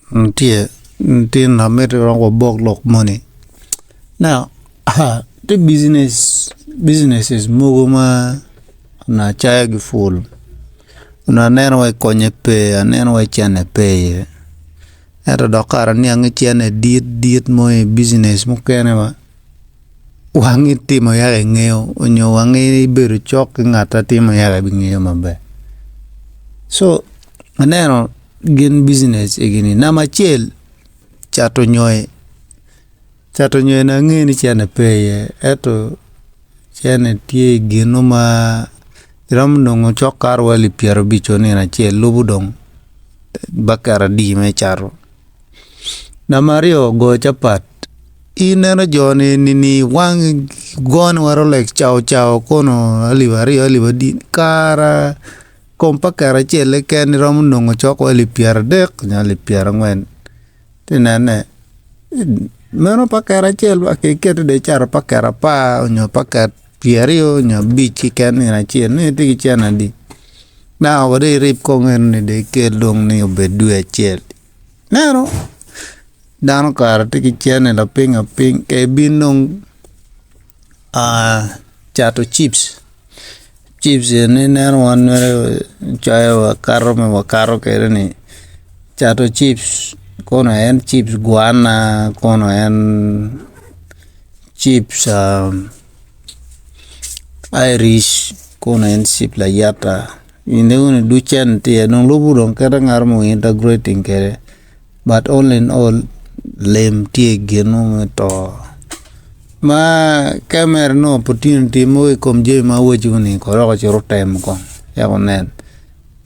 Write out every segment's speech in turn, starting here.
Tye lutino amito wek wabok lok moni now tye businesses mogo ma onongo acayogi pul onongo aneno wai konye pe aneno wai cente pe iye ento dok kara aniang ni cente dit dit mo i business mukene ma wangi itimo yaka ingeyo nyo wangi ibedo cok ki ngat ma timo yaka ibingeyo maber co aneno Gin business egini namba acel cato nyoyo, cato nyoyo ni angeyo ni cente pe iye ento cente tye i gino ma iromo nongo cok kato wa alip pyerabic wa nino acel lubo dong baket adi ma icato. Namba aryo goyo capat ineno jo ni eni wangi gone wa rolex cawocao kono alip aryo alip adi kara. Kom paket acel keken iromo nongo cok wa alip pyeradek nyo alip pyerangwen ci inene meno paket acel wa iketo dong icato paket apar nyo paket pyeraryo nyo abic keken nino acel nongo itye ki cente adi naka wa dong irib kong enoni dong ikel dong ni obed dwe acel ineno dano kara tye ki cente lapiny lapiny ka ibin dong cato cips. Cips eni ineno wan mere cwayo wakato ma wakato kwede ni cato cips kono en cips gwana kono en cips iric kono en cips layata enoni ducu cente tye iye dong lubo dong kit ma ngat mo integrating kwede. But all in all lim tye i gino me to ma ka mere nongo opportunity mogo i kom jami ma awaco ni kong dok ocit otem kong wek onen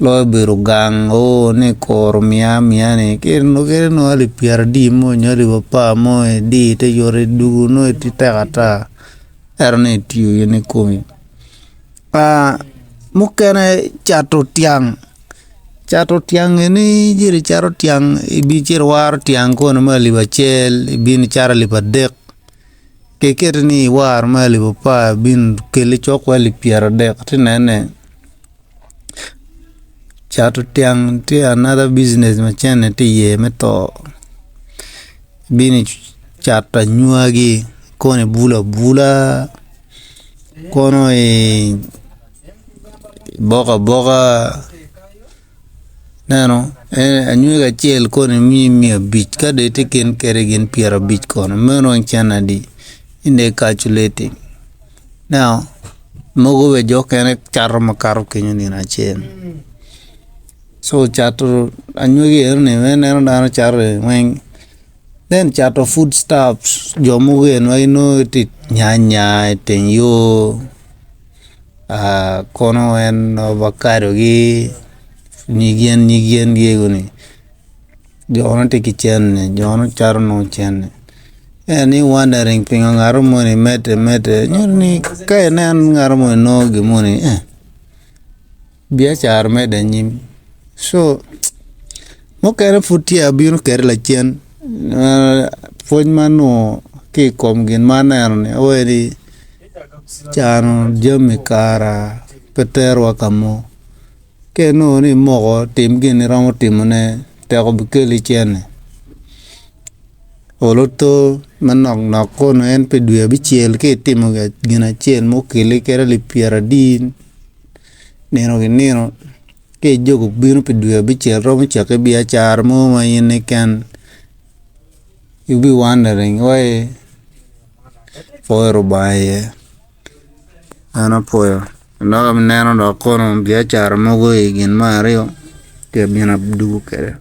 loyo bedo gang oo ni kuro miya amiya ni kadi nongo alip pyeradi mo nyo alip apar mo idi ite yuto idwogo nongo itye tek ata ento nongo itiyo in kikomi mukene cato tyang. Cato tyang eni icito icato tyang ibicito iwaro tyang kono me alip acel ibino icato alip adek ka iketo ni iwaro me alip apar bino keli cok wa alip pyeradek ci inene cato tyang tye another business ma cente tye iye me to ibino icato anywagi kono ibulo abula kono i Iboko aboka ineno anywegi acel kono imiyi miya abic ka dong itye gin kwede gin pyerabic kono meno weng cente adi in dong i calculating now mogo bene jo mukene cato makato kenyo nino acel co cato anywegi enoni ma ineno dano cato weng then cato food stuff jo mogo eni ma inongo gitye nyanya iteng yo. Kono en ovakadogi nyig yen nyig yen gi egoni jo ma tye ki cente jo ma cato nongo cente en i wondering pingo ngat moni medde medde nyuto ni ka inen ngat moni nongo gin moni biacara medde anyim co mukene pud tye abino kwede lacen pwony ma anongo ki i kom gin ma aneno-ni awaci ni cano jami kara pe terowa ka mo ka inongo ni imoko tim gin ma iromo timone teko bikeli cente olo oto manok nok kono en pi dwe abicel ka itimo gin acel ma okeli kadi alip pyeradi nino ki nino ka ijogo bino pi dwe abicel romo caki biacara mo ma in keken you be wondering wai pwoyo Rubanga iye an apwoyo dok ineno dok kono biacara mogo i gin me aryo ci abino adwogo kwede.